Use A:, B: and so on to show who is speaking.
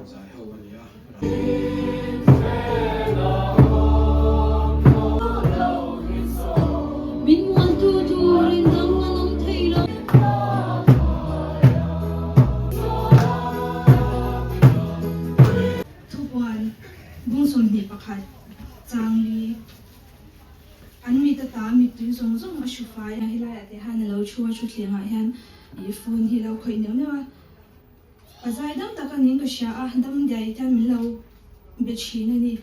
A: Zai ho a ni a.
B: Min mualtu turin dang an awm thei lo.
C: Thupuan bung 21 chang li an mit ata mittui zawng zawng a hru fai a, helaiah te hian a lo thu a, thutthlengah hian ih phone hi a lo khawih neuh neuh a. A zai dam tak a niin ka hria a, dam diai hian min lo be thin a ni.